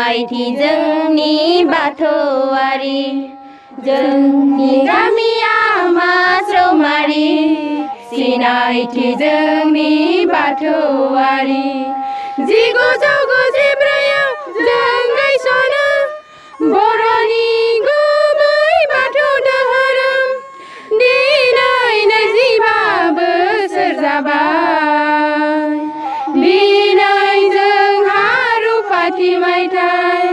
सिनायथि जोंनि बाथौआरि जोंनि गामिया रौमारि सिनायथि जोंनि बाथौआरि 1994 जों गायसनो बर'नि गुबै बाथौ धोरोम दिनै 25 बोसोर जाबाय दिनै जोंहा रुपाथि मायथाइ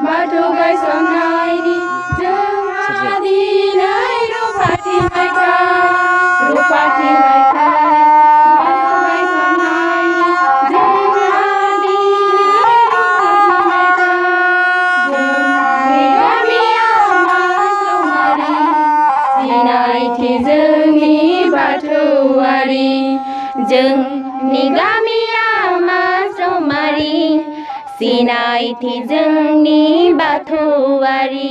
बाथौ गायसननायनि जोंहा दिनै रुपाथि मायथाइ बाथौ गायसननायनि जोंहा दिनै रुपाथि मायथाइ जोंनि गामिया रौमारि सिनायथि जोंनि बाथौआरि जोंनि गामिया रौमारि सिनायथि जोंनि बाथौआरि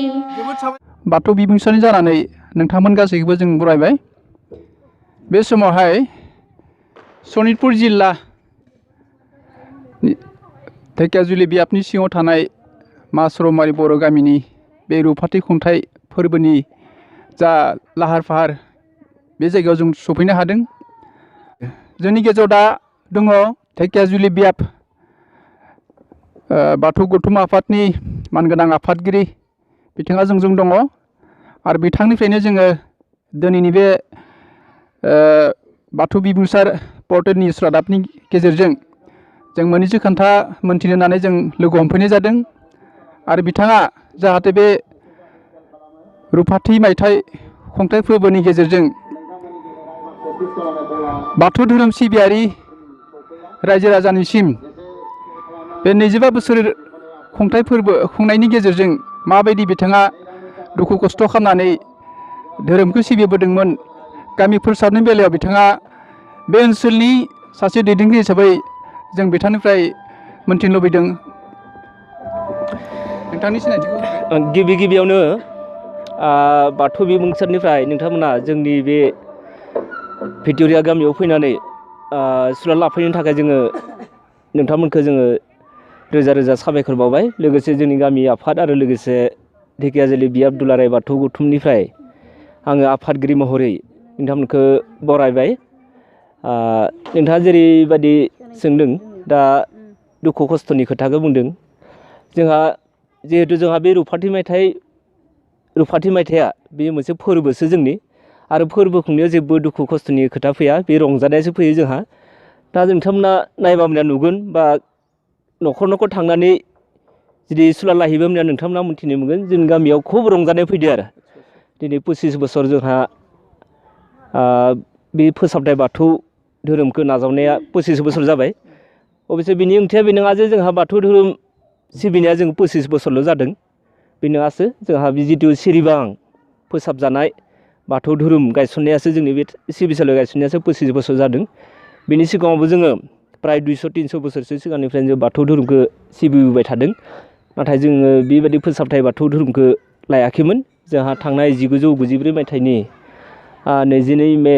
बाथौ बिबुंसारनि जानानै नोंथांमोन गासैखौबो जों बरायबाय बे समावहाय सनितपुर जिल्ला धेकियाजुलि बियाबनि सिङाव थानाय रौमारि बर' गामिनि बे रुपाथि खुंथाइ फोरबोनि जा लाहार फाहार बे जायगायाव जों सफैनो हादों जोंनि गेजेराव दा दङ धेकियाजुलि बियाब बाथौ गौथुम आफादनि मानगोनां आफादगिरि बिथाङा जोंजों दङ आरो बिथांनिफ्रायनो जोङो दिनैनि बे बाथौ बिबुंसार पर्टेलनि रादाबनि गेजेरजों जों मोननैसो खोथा मोनथिनो होननानै जों लोगो हमफैनाय जादों आरो बिथाङा जाहाथे बे रुपाथि मायथाइ खुंथाइ फोरबोनि गेजेरजों बाथौ धोरोम सिबियारि रायजो राजानिसिम बे 25 बोसोर खुंथाइ फोरबो खुंनायनि गेजेरजों माबायदि बिथाङा दुखु खस्थ' खालामनानै धोरोमखौ सिबिबोदोंमोन गामि फोसाबनायनि बेलायाव बिथाङा बे ओनसोलनि सासे दैदेनगिरि हिसाबै जों बिथांनिफ्राय मोनथिनो लुबैदों नोंथांनि सिनायथिखौ गिबियावनो बाथौ बिबुंसारनिफ्राय नोंथांमोना जोंनि बे भिक्ट'रिया गामियाव फैनानै सुलाद लाफैनो थाखाय जोङो नोंथांमोनखौ जोङो रोजा रोजा साबायखर बावबाय लोगोसे जोंनि गामि आफाद आरो लोगोसे धेकियाजुलि बियाब दुलाराय बाथौ गौथुमनिफ्राय आङो आफादगिरि महरै नोंथांमोनखौ बरायबाय नोंथाङा जेरैबायदि सोंदों दा दुखु खस्थ'नि खोथाखौ बुंदों जिहेतु जोंहा बे रुपाथि मायथाइया बेयो मोनसे फोरबोसो जोंनि आरो फोरबो खुंनायाव जेबो दुखु खस्थ'नि खोथा फैया बे रंजानायासो फैयो जोंहा दा नोंथांमोना नायबा मोना नुगोन बा न'खर थांनानै जुदि सुलाद लाहैबा मोना नोंथांमोना मोनथिनो मोनगोन जोंनि गामियाव खुब रंजानाय फैदो आरो दिनै 25 बोसोर जोंहा बे फोसाबनाय बाथौ धोरोमखौ नाजावनाया 25 बोसोर जाबाय अबयसे बिनि ओंथिया बे नङा जे जोंहा बाथौ धोरोम सिबिनाया जों 25 बोसोरल' जादों बे नङासो जोंहा बे जिथु सिरिबां फोसाबजानाय बाथौ धोरोम गायसननायासो जोंनि बे सिबिसालि गायसननायासो 25 बोसोर जादों बिनि सिगाङावबो जोङो प्राय 200-300 बोसोरसो सिगांनिफ्रायनो जों बाथौ धोरोमखौ सिबिबोबाय थादों नाथाय जोङो बेबायदि फोसाबथाय बाथौ धोरोमखौ लायाखैमोन जोंहा थांनाय 1994 मायथाइनि 22 मे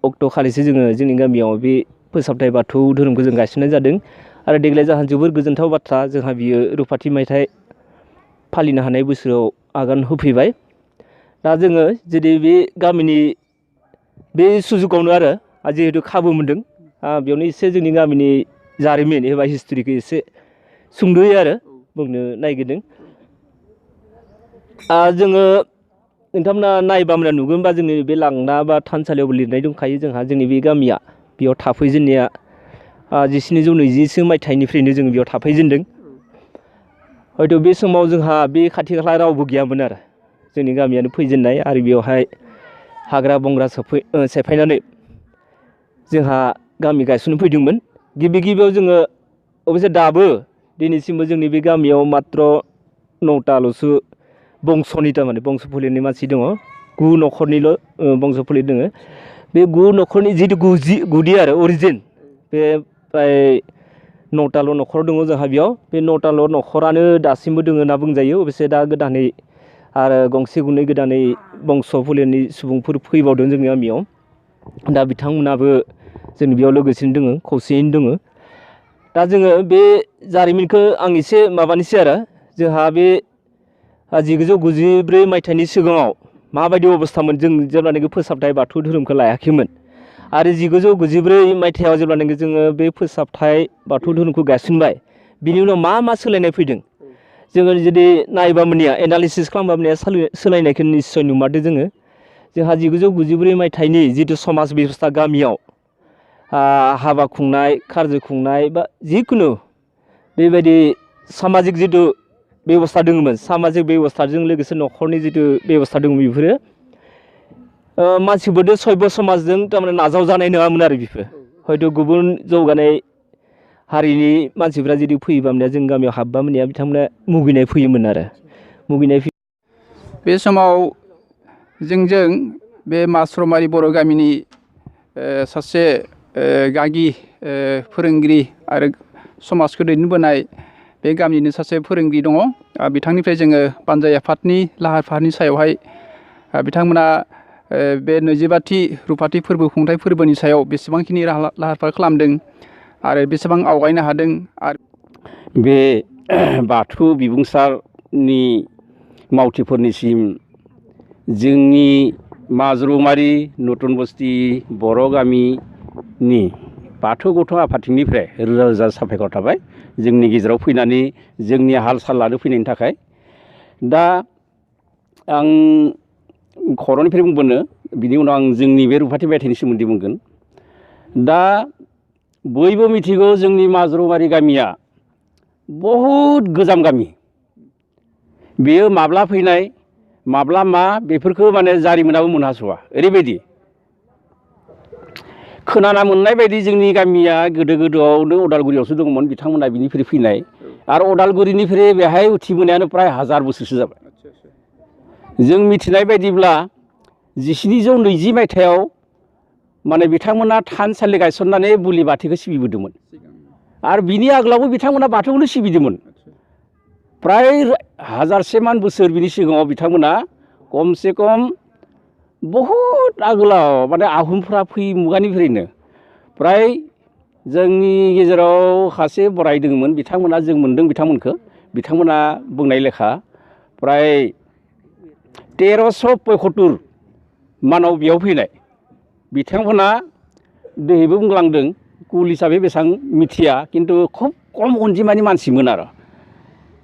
अक्ट'खालिसो जोङो जोंनि गामियाव बे फोसाबथाय बाथौ धोरोमखौ जों गायसननाय जादों आरो देग्लाय जोंहा जोबोर गोजोनथाव बाथ्रा जोंहा बियो रुपाथि मायथाइ फालिनो हानाय बोसोराव आगान होफैबाय दा जोङो जुदि बे गामिनि बे सुजुगावनो आरो जिहेतु खाबु मोनदों बेयावनो एसे जोंनि गामिनि जारिमिन एबा हिस्ट्रिखौ एसे सुंद'यै आरो बुंनो नागिरदों जोङो नोंथांमोना नायबा मोना नुगोन बा जोंनि बे लांना बा थानसालियावबो लिरनाय दंखायो जोंहा जोंनि बे गामिया बेयाव थाफैजेननाया 1720 मायथाइनिफ्रायनो जों बेयाव थाफैजेनदों हयथ' बे समाव जोंहा बे खाथि खाला रावबो गैयामोन आरो जोंनि गामियानो फैजेननाय आरो बेवहाय हाग्रा बंग्रा सेफायनानै जोंहा गामि गायसननो फैदोंमोन गिबियाव जोङो अबयसे दाबो दिनैसिमबो जोंनि बे गामियाव मात्र 9थाल'सो बंस'नि थारमाने बंस' फोलेरनि मानसि दङ 9 न'खरनिल' बंस' फोलेर दङ बे 9 न'खरनि जिथु गुदि आरो अरिजिन बे प्राय 9थाल' न'खर दङ जोंहा बेयाव बे 9थाल' न'खरानो दासिमबो दङ होनना बुंजायो अबयसे दा गोदानै आरो गंसे गंनै गोदानै बंस' फोलेरनि सुबुंफोर फैबावदों जोंनि गामियाव दा बिथांमोनाबो जोंनि बेयाव लोगोसेनो दङ खौसेयैनो दङ दा जोङो बे जारिमिनखौ आं एसे माबानोसै आरो जोंहा बे 1994 मायथाइनि सिगाङाव माबायदि अबस्थामोन जों जेब्लानाखि फोसाबथाय बाथौ धोरोमखौ लायाखैमोन आरो 1994 मायथाइयाव जेब्लानाखि जोङो बे फोसाबथाय बाथौ धोरोमखौ गायसनबाय बिनि उनाव मा सोलायनाय फैदों जोङो जुदि नायबा मोननिया एनालिसिस खालामबा मोननिया सोलायनायखौ निस्सय नुमारदों जोंहा 1994 मायथाइनि जिथु समाज बेबस्था गामियाव हाबा खुंनाय खारजो खुंनाय बा जिखुनु बेबायदि सामाजिक जिथु बेबस्था दङमोन सामाजिक बेबस्थाजों लोगोसे न'खरनि जिथु बेबस्था दङ बेफोरो मानसिफोरजों सयब समाजजों थारमाने नाजाव जानाय नङामोन आरो बेफोर हयथ' गुबुन जौगानाय हारिनि मानसिफ्रा जुदि फैयोबा मोननिया जों गामियाव हाबबा मोननिया बिथांमोना मुगैनाय फैयोमोन आरो मुगैनाय बे समाव जोंजों बे रौमारि बर' गामिनि सासे गागि फोरोंगिरि आरो समाजखौ दैदेनबोनाय बे गामिनिनो सासे फोरोंगिरि दङ बिथांनिफ्राय जोङो बानजाय आफादनि लाहार फाहारनि सायावहाय बिथांमोना बे 25थि रुफाथि फोरबो खुंथाय फोरबोनि सायाव बेसेबांखिनि लाहार फाहार खालामदों आरो बेसेबां आवगायनो हादों आरो बे बाथौ बिबुंसारनि मावथिफोरनिसिम जोंनि रौमारि नतुन बस्ति बर' गामिनि बाथौ गथ' आफादनिफ्राय रोजा रोजा साबायखर थाबाय जोंनि गेजेराव फैनानै जोंनि हाल साल लानो फैनायनि थाखाय दा आं खर'निफ्राय बुंबोनो बिनि उनाव आं जोंनि बे रुफाथि मायथाइनि सोमोन्दै बुंगोन दा बयबो मिथिगौ जोंनि रौमारि गामिया बहुद गोजाम गामि बेयो माब्ला फैनाय माब्ला मा बेफोरखौ माने जारिमिनाबो मोनहास'आ ओरैबायदि खोनाना मोननाय बायदि जोंनि गामिया गोदोआवनो अदालगुरियावसो दङमोन बिथांमोना बिनिफ्राय फैनाय आरो अदालगुरिनिफ्राय बेहाय उथिबोनायानो प्राय 1000 बोसोरसो जाबाय जों मिथिनाय बायदिब्ला 1720 मायथाइयाव माने बिथांमोना थानसालि गायसननानै बुलि बाथिखौ सिबिबोदोंमोन आरो बिनि आगोलावबो बिथांमोना बाथौखौनो सिबिदोंमोन प्राय 1000 मान बोसोर बिनि सिगाङाव बिथांमोना खमसे खम बहुद आगोलाव माने आहमफ्रा मुगानिफ्रायनो प्राय जोंनि गेजेराव सासे बोराय दङमोन बिथांमोना जों मोनदों बिथांमोना बुंनाय लेखा प्राय 1375 मानाव बेयाव फैनाय बिथांमोना दोहैबो बुंलांदों कुल हिसाबै बेसेबां मिथिया खिन्थु खुब खम अनजिमानि मानसिमोन आरो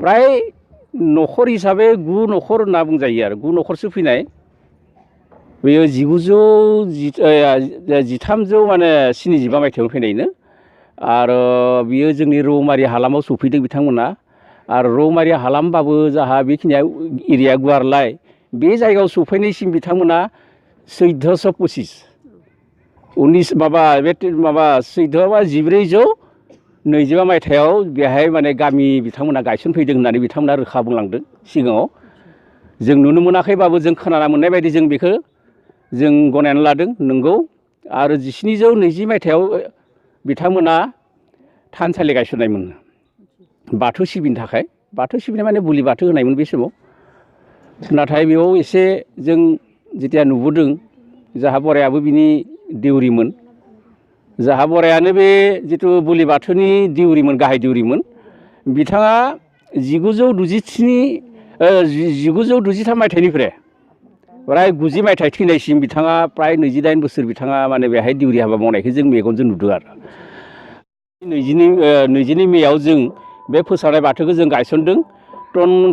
प्राय न'खर हिसाबै 9 न'खर होनना बुंजायो आरो 9 न'खरसो फैनाय बेयो 1375 मायथाइयाव फैनायनो आरो बियो जोंनि रौमारि हालामाव सफैदों बिथांमोना आरो रौमारि हालामबाबो जाहा बेखिनिया एरिया गुवारलाय बे जायगायाव सफैनायसिम बिथांमोना 1425 1425 मायथाइयाव बेहाय माने गामि बिथांमोना गायसनफैदों होननानै बिथांमोना रोखा बुंलांदों सिगाङाव जों नुनो मोनाखैबाबो जों खोनाना मोननाय बायदि जों बेखौ जों गनायना लादों नंगौ आरो 1720 मायथाइयाव बिथांमोना थानसालि गायसननायमोन बाथौ सिबिनो थाखाय बाथौ सिबिनाय माने बुलि बाथौ होनायमोन बे समाव नाथाय बेयाव एसे जों जेथिया नुबोदों जाहा बोरायाबो बिनि देउरिमोन जाहा बोरायानो बे जिथु बुलि बाथौनि देउरिमोन गाहाय देउरिमोन बिथाङा 1923 मायथाइनिफ्राय प्राय 90 मायथाइ थैनायसिम बिथाङा प्राय 28 बोसोर बिथाङा माने बेहाय देउरि हाबा मावनायखौ जों मेगनजों नुदों आरो 22 मेयाव जों बे फोसाबनाय बाथौखौ जों गायसनदों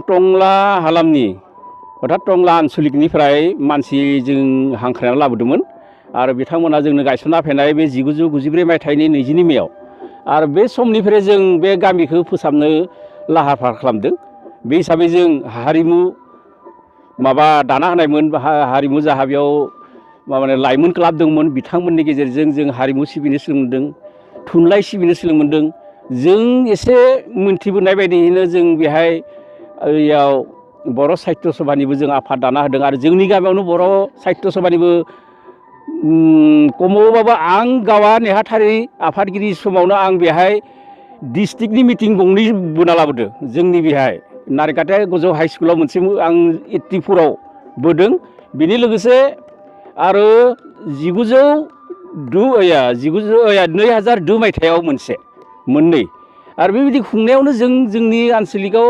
टंला हालामनि अर्थात टंला आन्सलिकनिफ्राय मानसि जों हांख्रायनानै लाबोदोंमोन आरो बिथांमोना जोंनो गायसनना फैनाय बे 1994 मायथाइनि 22 मेयाव आरो बे समनिफ्राय जों बे गामिखौ फोसाबनो लाहार फाहार खालामदों बे हिसाबै जों हारिमु दाना होनायमोन हारिमु जाहा बेयाव माने लाइमोन क्लाब दंमोन बिथांमोननि गेजेरजों जों हारिमु सिबिनो सोलोंदों थुनलाइ सिबिनो सोलोंदों जों एसे मोनथिबोनाय बायदियैनो जों बेहाय याव बर' साहित्य सभानिबो जों आफाद दाना होदों आरो जोंनि गामियावनो बर' साहित्य सभानिबो खमावबाबो आं गावा नेहाथारि आफादगिरि समावनो आं बेहाय डिस्ट्रिक्टनि मिटिं गंनै बोना लाबोदों जोंनि बेहाय नारकाटा गोजौ हाइ स्कुलाव मोनसे आं 84 बोदों बेनि लोगोसे आरो 2002 मायथाइयाव मोननै आरो बेबायदि खुंनायावनो जोंनि आनसलिकआव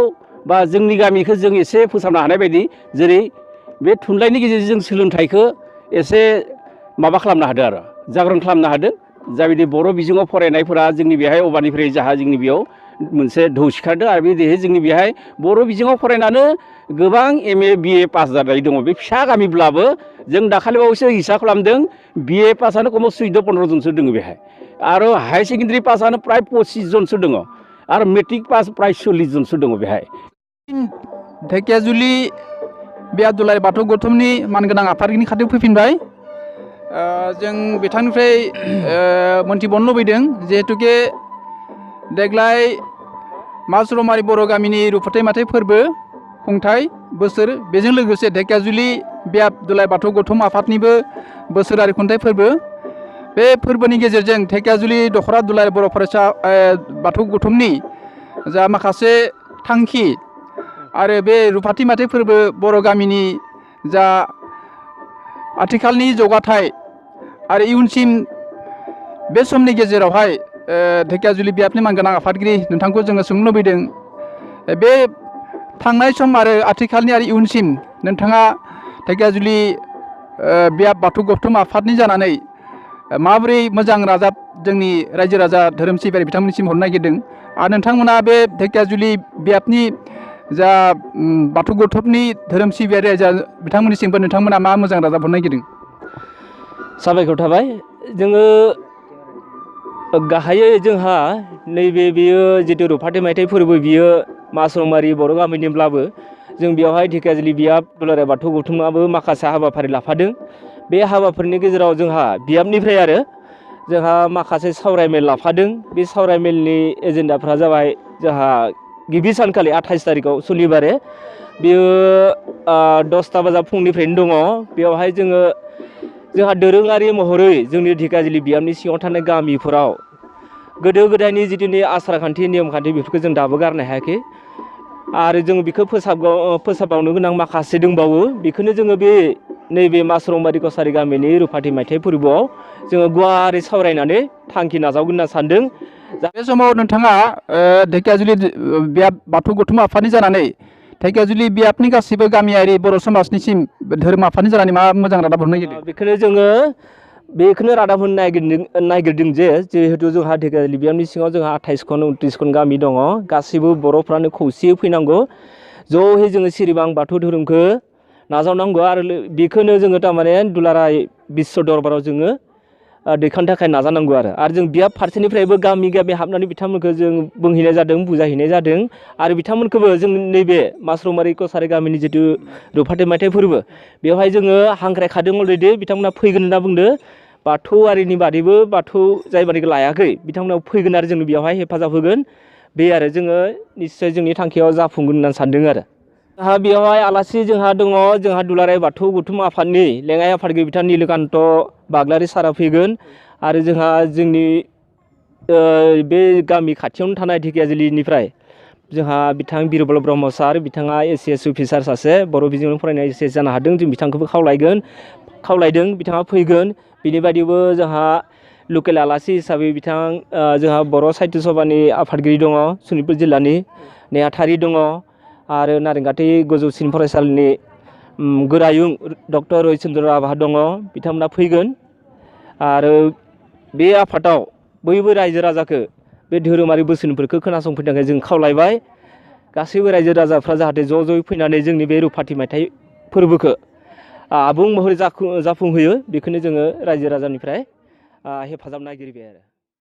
बा जोंनि गामिखौ जों एसे फोसाबनो हानाय बायदि जेरै बे थुनलाइनि गेजेरजों जों सोलोंथाइखौ एसे माबा खालामनो हादों आरो जागरन खालामनो हादों जाबायदि बर' बिजोङाव फरायनायफोरा जोंनि बेहाय अबानिफ्राय जाहा जोंनि बेयाव मोनसे ढौ सिखारदों आरो बेबायदिहै जोंनि बेहाय बर' बिजोङाव फरायनानै गोबां MA BA पास जानाय दङ बे फिसा गामिब्लाबो जों दाखालिबावैसो हिसाब खालामदों BA पासआनो खमाव 14-15 जनसो दङ बेहाय आरो हायार सेकेन्डारि पासआनो प्राय 25 जनसो दङ आरो मेट्रिक पास प्राय 40 जनसो दङ बेहाय। धेकियाजुलि बे दुलाराय बाथौ गौथुमनि मानगोनां आफादगिरिनि खाथियाव फैफिनबाय जों बिथांनिफ्राय मोनथिबावनो लुबैदों जिहेतुके देग्लाय मास रौमारि बर' गामिनि रुफाथाय माथाइ फोरबो खुंथाय बोसोर बेजों लोगोसे धेकियाजुलि बे दुलाराय बाथौ गौथुम आफादनिबो बोसोरारि खुंथाय फोरबो बे फोरबोनि गेजेरजों धेकियाजुलि दख'रा दुलाराय बर' फरायसा बाथौ गौथुमनि जा माखासे थांखि आरो बे रुफाथि माथाइ फोरबो बर' गामिनि जा आथिखालनि जौगाथाय आरो इयुनसिम बे समनि गेजेरावहाय धेकियाजुलि बियाबनि मानगोनां आफादगिरि नोंथांखौ जोङो सोंनो लुबैदों बे थांनाय सम आरो आथिखालनि आरो इयुनसिम नोंथाङा धेकियाजुलि बियाब बाथौ गौथुम आफादनि जानानै माबोरै मोजां रादाब जोंनि रायजो राजा धोरोम सिबियारि बिथांमोननिसिम हरनो नागिरदों आरो नोंथांमोना बे धेकियाजुलि बियाबनि जा बाथौ गौथुमनि धोरोम सिबियारि रायजो बिथांमोननिसिमबो नोंथांमोना मा मोजां रादाब हरनो नागिरदों? साबायखर थाबाय जोङो गाहायै जोंहा नैबे बियो जितु रुफाथि मायथाइ फोरबो बियो मास रौमारि बर' गामिनिब्लाबो जों बेवहाय धेकियाजुलि बियाब दुलाराय बाथौ गौथुमाबो माखासे हाबाफारि लाफादों बे हाबाफारिनि गेजेराव जोंहा बियाबनिफ्राय आरो जोंहा माखासे सावरायमेल लाफादों बे सावरायमेलनि एजेन्डाफ्रा जाबाय जोंहा गिबि सानखालि 28 तारिखआव सनिबारे बेयो 10ता बाजा फुंनिफ्रायनो दङ बेवहाय जोंहा दोरोङारि महरै जोंनि धेकियाजुलि बियाबनि सिङाव थानाय गामिफोराव गोदो गोदायनि जिथुनि आसार खान्थि नियम खान्थि बेफोरखौ जों दाबो गारनो हायाखै आरो जों बेखौ फोसाबबावनो गोनां माखासे दंबावो बेखौनो जोङो बे नैबे मास रौमारि कसारि गामिनि रुफाथि मायथाइ फोरबोआव जोङो गुवारै सावरायनानै थांखि नाजावगोन होनना सानदों। बे समाव नोंथाङा धेकियाजुलि बियाब बाथौ गौथुम आफादनि जानानै धेकियाजुलि बियाबनि गासैबो गामियारि बर' समाजनिसिम धोरोम आफादनि जानानै मा मोजां रादाब हरनो नागिरदों? बेखौनो जोङो रादाब होनो नागिरदों जे जिहेतु जोंहा धेकियाजुलि बियाबनि सिङाव जोंहा 28 खन गामि दङ गासैबो बर'फ्रानो खौसेयै फैनांगौ ज'है जोङो सिरिबां बाथौ धोरोमखौ नाजावनांगौ आरो बेखौनो जोङो थारमाने दुलाराय बिश्व दरबाराव जोङो दैखांनो थाखाय नाजानांगौ आरो जों बियाब फारसेनिफ्रायबो गामि गामि हाबनानै बिथांमोनखौ जों बुंहैनाय जादों बुजायहैनाय जादों आरो बिथांमोनखौबो जों नैबे मास रौमारि कसारि गामिनि जितु रुफाथि मायथाइ फोरबो बेवहाय जोङो हांख्रायखादों अलरेडि बिथांमोना फैगोन होनना बुंदों बाथौआरिनि बादैबो बाथौ जायबानिखौ लायाखै बिथांमोना फैगोन आरो जोंनो बेवहाय हेफाजाब होगोन बे आरो जोङो निस्सय जोंनि थांखियाव जाफुंगोन होननानै सानदों आरो जोंहा बेवहाय आलासि जोंहा दङ जोंहा दुलाराय बाथौ गौथुम आफादनि लेङाइ आफादगिरि बिथां नीलकान्त बाग्लारि सारा फैगोन आरो जोंहा जोंनि बे गामि खाथियावनो थानाय धेकियाजुलिनिफ्राय जोंहा बिथां बिरबल ब्रह्म सार बिथाङा ACS अफिसार सासे बर' बिजोंजों फरायनाय ACS जानो हादों जों बिथांखौबो खावलायदों बिथाङा फैगोन बिनि बायदिबो जोंहा लकेल आलासि हिसाबै बिथां जोंहा बर' साहित्य सभानि आफादगिरि दङ सनितपुर जिल्लानि नेहाथारि दङ आरो नारेंगाति गोजौसिन फरायसालिनि गोरायुं डक्टर रहिचन्द्र राभा दङ बिथांमोना फैगोन आरो बे आफादाव बयबो रायजो राजाखौ बे धोरोमारि बोसोनफोरखौ खोनासंफैनो थाखाय जों खावलायबाय गासैबो रायजो राजाफ्रा जाहाथे ज' ज'यै फैनानै जोंनि बे रुफाथि मायथाइ फोरबोखौ आबुं महरै जाफुंहोयो बेखौनो जोङो रायजो राजानिफ्राय हेफाजाब नागिरबाय आरो